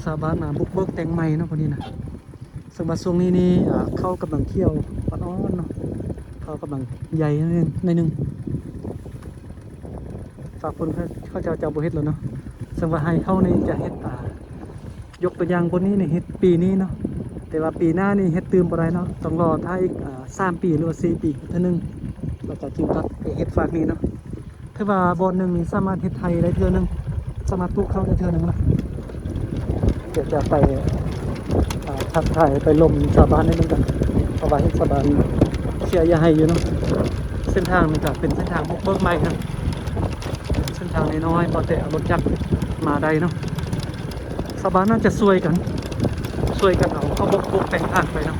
ຊາວບ້ານມາບຸກເບີກແຕ່ງໃໝ່ເນາະ ພວກນີ້ນະ. ເຊິ່ງວ່າຊ່ວງນີ້ນີ້ ອ່າ ເຂົ້າກຳລັງຂຽວອ່ອນໆເນາະ, ເຂົ້າກຳລັງໃຫຍ່ໜ້ອຍໜຶ່ງ ໜ້ອຍໜຶ່ງ. ຟາກພຸ້ນເຂົາ ເຂົາເຈົ້າຈະບໍ່ເຮັດແລ້ວເນາະ. ເຊິ່ງວ່າໄຮ່ເຮົານີ້ຈະເຮັດ ອ່າ ຍົກຕົວຢ່າງບ່ອນນີ້ນີ້ເຮັດປີນີ້ເນາະ, ແຕ່ວ່າປີໜ້ານີ້ເຮັດຕື່ມບໍ່ໄດ້ເນາະ, ຕ້ອງລໍຖ້າອີກ ອ່າ ສາມປີ ຫຼືວ່າສີ່ປີເທື່ອໜຶ່ງ ແລ້ວກໍຈຶ່ງກັບໄປເຮັດຟາກນີ້ເນາະ. ຖືວ່າບ່ອນໜຶ່ງນີ້ສາມາດເຮັດໄຮ່ໄດ້ເທື່ອໜຶ່ງ, ສາມາດປູກເຂົ້າໄດ້ເທື່ອໜຶ່ງລະ. ດຽວຈະໄປ ອ່າ ທັກທາຍ ໄປລົມຊາວບ້ານນິດໜຶ່ງກ່ອນ ເພາະວ່າເຫັນຊາວບ້ານເສຍຫຍ້າໄຮ່ຢູ່ເນາະ. ເສັ້ນທາງນີ້ກໍເປັນເສັ້ນທາງບຸກເບີກໃໝ່ນະ, ເປັນເສັ້ນທາງນ້ອຍໆ ພໍແຕ່ເອົາລົດຈັກມາໄດ້ເນາະ. ຊາວບ້ານໜ້າຈະຊ່ວຍກັນ ຊ່ວຍກັນເອົາເຂົ້າບົກ ບຸກແປງທາງໄປເນາະ.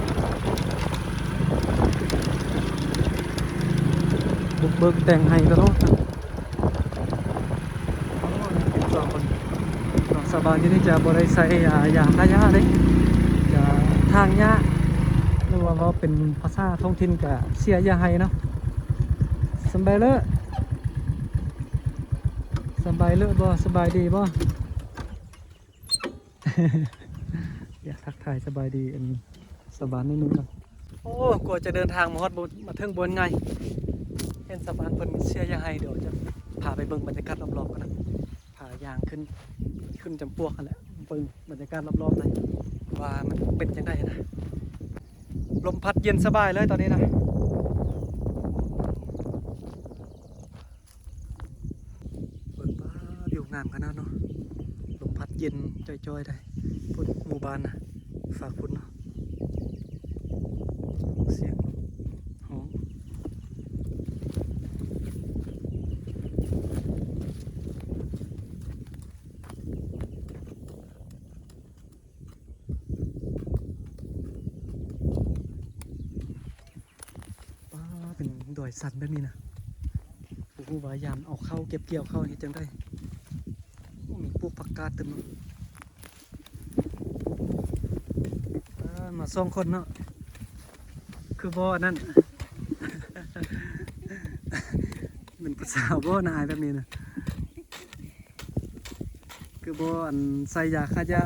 ບຸກເບີກແຕ່ງໄຮ່ຕະຫຼອດນະ. ໂອ້ ສອງຄົນ ຊາວບ້ານຢູ່ນີ້ຈະບໍ່ໄດ້ໃຊ້ ອ່າ ຢາຂ້າຫຍ້າເດ້, ຈະຖາງຫຍ້າ ຫຼືວ່າເວົ້າເປັນພາສາທ້ອງຖິ່ນກະເສຍຫຍ້າໄຮ່ເນາະ. ສຳບາຍເລີ ສຳບາຍເລີບໍ່? ສະບາຍດີບໍ່? ຢາກທັກທາຍສະບາຍດີອັນຊາວບ້ານນິດໜຶ່ງກ່ອນ. ໂອ້ ກວ່າຈະເດີນທາງມາຮອດ ມາເຖິງບ່ອນໃຫຍ່ ເຫັນຊາວບ້ານເພິ່ນເສຍຫຍ້າໄຮ່. ດຽວຈະພາໄປເບິ່ງບັນຍາກາດລອບໆກ່ອນນະ, ພາຍ່າງຂຶ້ນ ຂຶ້ນຈຳປວກຫັ້ນແຫຼະ ເບິ່ງບັນຍາກາດລອບໆໜ່ອຍ ວ່າມັນເປັນຈັ່ງໃດນະ. ລົມພັດເຢັນສະບາຍເລີຍຕອນນີ້ນະ. ເບິ່ງ ປ້າ ວິວງາມຂະໜາດເນາະ, ລົມພັດເຢັນຈ່ອຍໆໄດ໋. ພຸ້ນໝູ່ບ້ານນະ ຟາກພຸ້ນເນາະ, ສຽງລົມຮ້ອງ. ປ້າ ເປັນດອຍຊັນແບບນີ້ນະ, ບໍ່ຮູ້ວ່າຍາມເອົາເຂົ້າ ເກັບກ່ຽວເຂົ້າເຮັດຈັ່ງໃດ. ໂອ້ ມີປູກຜັກກາດເຕັມເນາະ. ປ້າ ມາສອງຄົນເນາະ, ຄືບໍ່ອັນນັ້ນ ແມ່ນຜູ້ສາວບໍ່ນະ ອາຍແບບນີ້ນະ. ຄືບໍ່ອັນໃສ່ຢາຂ້າຫຍ້າ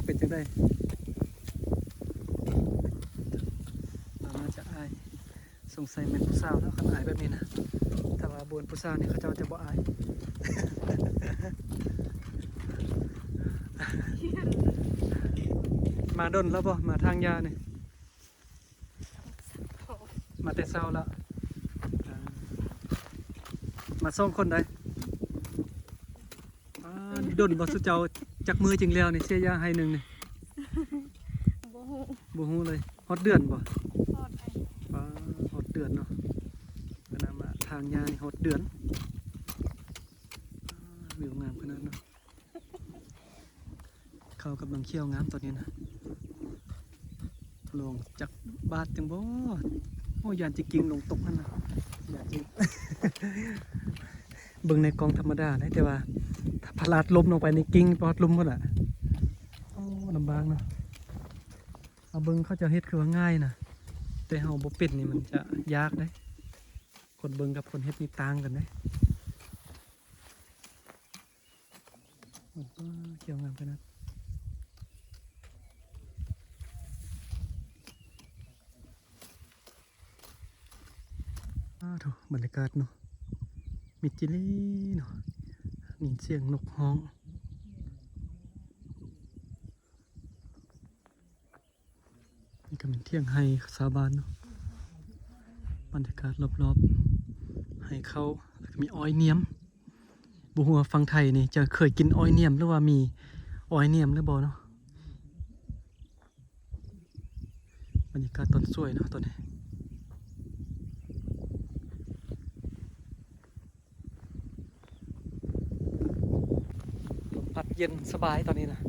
ເປັນຈັ່ງໃດ? ໜ້າຈະອາຍ, ສົງໄສແມ່ນຜູ້ສາວເນາະ ຄັນອາຍແບບນີ້ນະ. ຖ້າວ່າບໍ່ແມ່ນຜູ້ສາວນີ້ ເຂົາເຈົ້າຈະບໍ່ອາຍ. ມາດົນແລ້ວບໍ່? ມາຖາງຫຍ້ານີ້ ມາແຕ່ເຊົ້າແລ້ວ. ອ່າ ມາສອງຄົນໃດ໋. ອ່າ ດົນບໍ່ ຊຸເຈົ້າ ຈັກມື້ຈຶ່ງແລ້ວນີ້ ເສຍຫຍ້າໄຮ່ໜຶ່ງນີ້? ບໍ່ຮູ້ ບໍ່ຮູ້ເລີຍ. ຮອດເດືອນບໍ່? ຮອດໄດ໋. ປ້າ ຮອດເດືອນເນາະ, ຂະໜາດມາຖາງຫຍ້ານີ້ຮອດເດືອນ. ອ່າ ວິວງາມຂະໜາດເນາະ. ເຂົ້າກຳລັງຂຽວງາມຕອນນີ້ນະ. ລອງຈັກບາດຈັ່ງບໍ່? ໂອ້ ຢ້ານຈະກິ້ງລົງຕົກຫັ້ນນະ, ຢ້ານຈະ ເບິ່ງໃນກ້ອງທຳມະດາໄດ໋ ແຕ່ວ່າຖ້າພະລາດລົ້ມລົງໄປນີ້ ກິ້ງປອດລຸ່ມພຸ້ນລະ. ໂອ້ ລຳບາກເນາະ. ເຮົາເບິ່ງເຂົາເຈົ້າເຮັດຄືວ່າງ່າຍນະ, ແຕ່ເຮົາບໍ່ເປັນນີ້ມັນຈະຍາກເດ້. ຄົນເບິ່ງກັບຄົນເຮັດນີ້ຕ່າງກັນເດ້. ໂອ້ ຂຽວງາມຂະໜາດ. ອ້າໂທ້ ບັນຍາກາດເນາະ ມິດຈີ່ຫຼີເນາະ, ໄດ້ຍິນສຽງນົກຮ້ອງ. ນີ້ກໍແມ່ນຖຽງໄຮ່ຊາວບ້ານເນາະ, ບັນຍາກາດລອບໆໄຮ່ເຂົ້າ ແລ້ວກໍມີອ້ອຍໜຽມ. ບໍ່ຮູ້ວ່າຝັ່ງໄທນີ້ຈະເຄີຍກິນອ້ອຍໜຽມ ຫຼືວ່າມີອ້ອຍໜຽມຫຼືບໍ່ເນາະ. ບັນຍາກາດຕອນສວຍເນາະຕອນນີ້. ລົມພັດເຢັນສະບາຍຕອນນີ້ນະ.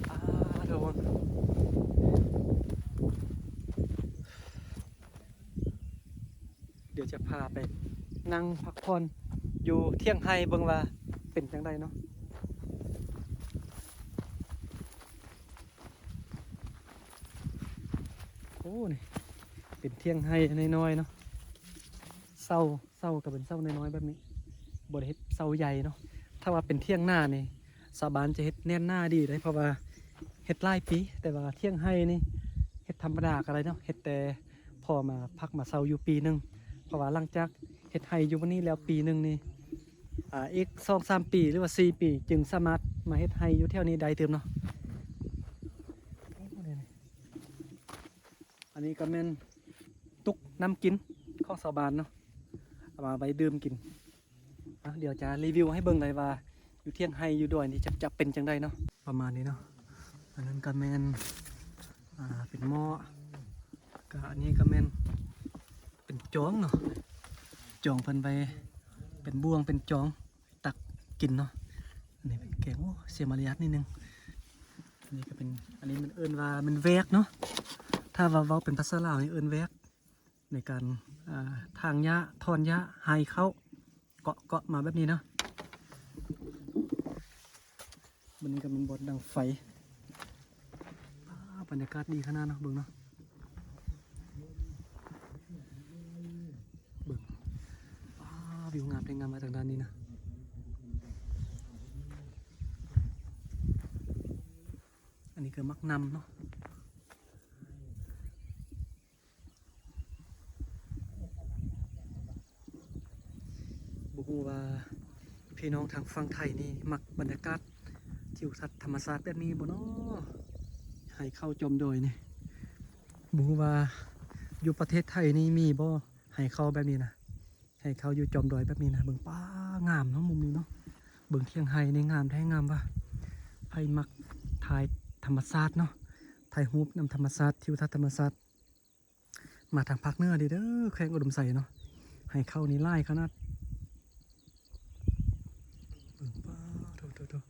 ອ້າໂທ້ ດຽວຈະພາໄປນັ່ງພັກຜ່ອນຢູ່ຖຽງໄຮ່ເບິ່ງວ່າເປັນຈັ່ງໃດເນາະ. ໂອ້ ນີ້ເປັນຖຽງໄຮ່ນ້ອຍໆເນາະ, ເສົາ ເສົາກໍເປັນເສົານ້ອຍໆແບບນີ້, ບໍ່ໄດ້ເຮັດເສົາໃຫຍ່ເນາະ. ຖ້າວ່າເປັນຖຽງນານີ້ ຊາວບ້ານຈະເຮັດແໜ້ນໜາດີເດ້ ເພາະວ່າ ຮັດຫຼາຍປີ ແຕ່ວ່າຖຽງໄຮ່ນີ້ເຮັດທຳມະດາກໍໄດ້ເນາະ ເຮັດແຕ່ພໍມາພັກມາເຊົາຢູ່ປີໜຶ່ງ ເພາະວ່າຫຼັງຈາກເຮັດໄຮ່ຢູ່ບ່ອນນີ້ແລ້ວປີໜຶ່ງນີ້ ອ່າ ອີກສອງສາມປີ ຫຼືວ່າສີ່ປີ ຈຶ່ງສາມາດມາເຮັດໄຮ່ຢູ່ແຖວນີ້ໄດ້ຕື່ມເນາະ. ອັນນີ້ກໍແມ່ນຕຸກນ້ຳກິນຂອງຊາວບ້ານເນາະ ເອົາມາໄວ້ດື່ມກິນ. ອ່ະ ດຽວຈະຣີວິວໃຫ້ເບິ່ງເລີຍວ່າ ຢູ່ຖຽງໄຮ່ຢູ່ດອຍນີ້ຈະ ຈະເປັນຈັ່ງໃດເນາະ ປະມານນີ້ເນາະ. ອັນນັ້ນກໍແມ່ນ ອ່າ ເປັນໝໍ້ ກະອັນນີ້ກໍແມ່ນເປັນຈອງເນາະ ຈອງເພິ່ນໄວ້ ເປັນບ່ວງເປັນຈອງ ຕັກກິນເນາະ. ອັນນີ້ເປັນແກງ ໂອ້ ເສຍມາລະຍາດນິດໜຶ່ງ. ອັນນີ້ກໍເປັນ ອັນນີ້ມັນເອີ້ນວ່າແມ່ນແວກເນາະ ຖ້າວ່າເວົ້າເປັນພາສາລາວນີ້ເອີ້ນແວກ ໃນການ ອ່າ ຖາງຫຍ້າ ຖອນຫຍ້າ ໄຮ່ເຂົ້າ ເກາະ ເກາະມາແບບນີ້ເນາະ. ບັດນີ້ກໍແມ່ນບ່ອນດັງໄຟ ອ້າ ບັນຍາກາດດີຂະໜາດເນາະ ເບິ່ງເນາະ ເບິ່ງ ອ້າ ວິວງາມແທ້ງາມມາທາງດ້ານນີ້ນະ. ອັນນີ້ຄືໝາກໜຳເນາະ. ບໍ່ຮູ້ວ່າພີ່ນ້ອງທາງຝັ່ງໄທນີ້ມັກບັນຍາກາດທິວທັດທຳມະຊາດແບບນີ້ບໍ່ເນາະ? ໄຮ່ເຂົ້າຈອມດອຍນີ້ ບໍ່ຮູ້ວ່າຢູ່ປະເທດໄທນີ້ມີບໍ່ ໄຮ່ເຂົ້າແບບນີ້ນະ? ໄຮ່ເຂົ້າຢູ່ຈອມດອຍແບບນີ້ນະ ເບິ່ງ ປ້າ ງາມເນາະ ມຸມນີ້ເນາະ. ເບິ່ງຖຽງໄຮ່ນີ້ງາມແທ້ງາມວ່າ ໃຜມັກຖ່າຍທຳມະຊາດເນາະ ຖ່າຍຮູບນຳທຳມະຊາດ ທິວທັດທຳມະຊາດ ມາທາງພາກເໜືອເດີ ເດີ ແຂວງອຸດົມໄຊເນາະ ໄຮ່ເຂົ້ານີ້ຫຼາຍຂະໜາດ ເບິ່ງ ປ້າ ໂທ້ໆ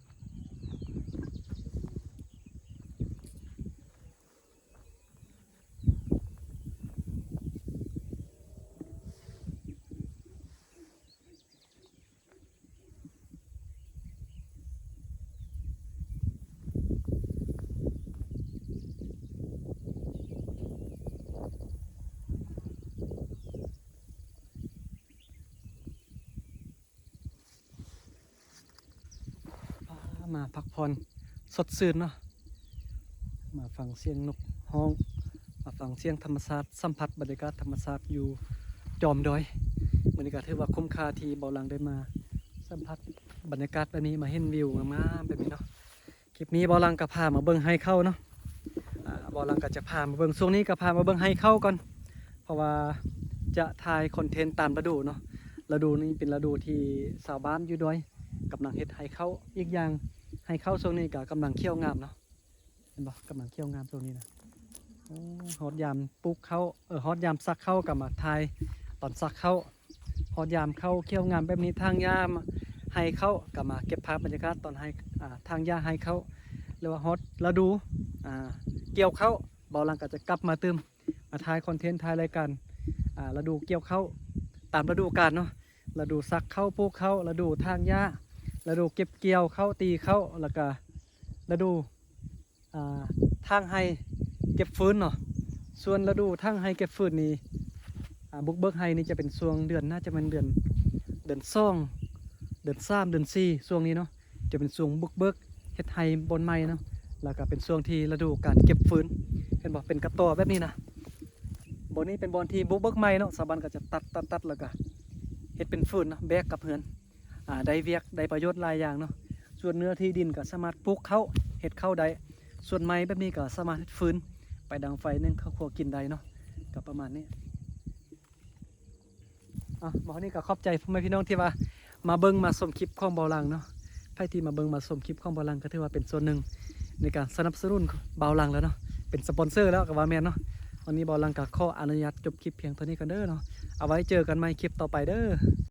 ໆ. ມາພັກຜ່ອນສົດຊື່ນເນາະ ມາຟັງສຽງນົກຮ້ອງ ມາຟັງສຽງທຳມະຊາດ ສຳຜັດບັນຍາກາດທຳມະຊາດຢູ່ຈອມດອຍ. ມື້ນີ້ກໍຖືວ່າຄຸ້ມຄ່າທີ່ເບົາຫຼັງໄດ້ມາສຳຜັດບັນຍາກາດແບບນີ້ ມາເຫັນວິວງາມໆແບບນີ້ເນາະ. ຄລິບນີ້ເບົາຫຼັງກໍພາມາເບິ່ງໄຮ່ເຂົ້າເນາະ ອາ ເບົາຫຼັງກໍຈະພາມາເບິ່ງ ຊ່ວງນີ້ກໍພາມາເບິ່ງໄຮ່ເຂົ້າກ່ອນ ເພາະວ່າຈະຖ່າຍຄອນເທັນຕາມລະດູເນາະ. ລະດູນີ້ເປັນລະດູທີ່ຊາວບ້ານຢູ່ດອຍກຳລັງເຮັດໄຮ່ເຂົ້າ ອີກຢ່າງໄຮ່ເຂົ້າຊ່ວງນີ້ກໍກຳລັງຂຽວງາມເນາະ ເຫັນບໍ່ ກຳລັງຂຽວງາມຊ່ວງນີ້ນະ. ໂອ້ ຮອດຍາມປູກເຂົ້າ ເອີ ຮອດຍາມສັກເຂົ້າກໍມາຖ່າຍຕອນສັກເຂົ້າ ຮອດຍາມເຂົ້າຂຽວງາມແບບນີ້ ຖາງຫຍ້າໄຮ່ເຂົ້າກໍມາເກັບພາບບັນຍາກາດຕອນໄຮ່ ອາ ຖາງຫຍ້າໄຮ່ເຂົ້າ ຫຼືວ່າຮອດລະດູ ອາ ກ່ຽວເຂົ້າ ເບົາຫຼັງກໍຈະກັບມາຕື່ມ ມາຖ່າຍຄອນເທັນ ຖ່າຍລາຍການ ອາ ລະດູກ່ຽວເຂົ້າ ຕາມລະດູການເນາະ ລະດູສັກເຂົ້າ ປູກເຂົ້າ ລະດູຖາງຫຍ້າ ລະດູເກັບກ່ຽວເຂົ້າ ຕີເຂົ້າ ແລ້ວກະລະດູ ອ່າ ຖາງໄຮ່ເກັບຟືນເນາະ. ສ່ວນລະດູຖາງໄຮ່ເກັບຟືນນີ້ ອ່າ ບຸກເບີກໄຮ່ນີ້ຈະເປັນຊ່ວງເດືອນ ໜ້າຈະແມ່ນເດືອນ ເດືອນສອງ ເດືອນສາມ ເດືອນສີ່ ຊ່ວງນີ້ເນາະ ຈະເປັນຊ່ວງບຸກເບີກເຮັດໄຮ່ບ່ອນໃໝ່ເນາະ ແລ້ວກະເປັນຊ່ວງທີ່ລະດູການເກັບຟືນ ເຫັນບໍ່ ເປັນກະຕໍແບບນີ້ນະ. ບ່ອນນີ້ເປັນບ່ອນທີ່ບຸກເບີກໃໝ່ເນາະ ຊາວບ້ານກໍຈະຕັດ ຕັດ ຕັດ ແລ້ວກະເຮັດເປັນຟືນເນາະ ແບກກັບເຮືອນ ອາ ໄດ້ວຽກໄດ້ປະໂຫຍດຫຼາຍຢ່າງເນາະ. ສ່ວນເນື້ອທີ່ດິນກໍສາມາດປູກເຂົ້າ ເຮັດເຂົ້າໄດ້ ສ່ວນໄມ້ແບບນີ້ກໍສາມາດເຮັດຟືນໄປດັງໄຟ ໜຶ້ງເຂົ້າຄົວກິນໄດ້ເນາະ ກໍປະມານນີ້. ອ່ະ ມື້ນີ້ກໍຂອບໃຈພໍ່ແມ່ພີ່ນ້ອງທີ່ວ່າມາເບິ່ງມາຊົມຄລິບຂອງເບົາຫຼັງເນາະ. ໃຜທີ່ມາເບິ່ງມາຊົມຄລິບຂອງເບົາຫຼັງກໍຖືວ່າເປັນສ່ວນໜຶ່ງໃນການສະໜັບສະໜູນເບົາຫຼັງແລ້ວເນາະ ເປັນສະປອນເຊີແລ້ວກໍວ່າແມ່ນເນາະ. ວັນນີ້ເບົາຫຼັງກໍຂໍອະນຸຍາດຈົບຄລິບພຽງເທົ່ານີ້ກ່ອນເດີເນາະ. ເອົາໄວ້ເຈີກັນໃໝ່ຄລິບຕໍ່ໄປເດີ.